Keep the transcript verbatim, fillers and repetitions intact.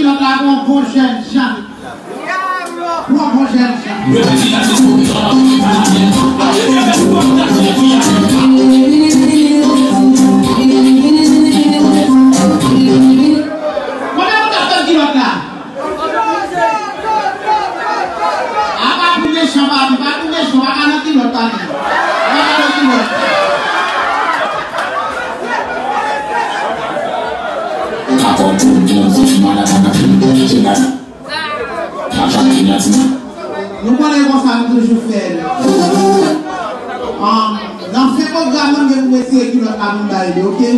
kilòt la pou yon bon jèn jan. Pou yon bon jèn jan. Kòman nou t ap tann kilòt la? Apa pi mechan, papi, pa pi mechan, pa ka nan kilòt, papi. Pa ka nan kilòt. Nou konnen konsa nou toujou fè l. Ah, nan fen pwogram nan, m gen pou retire kilòt la pou m bay li, oke?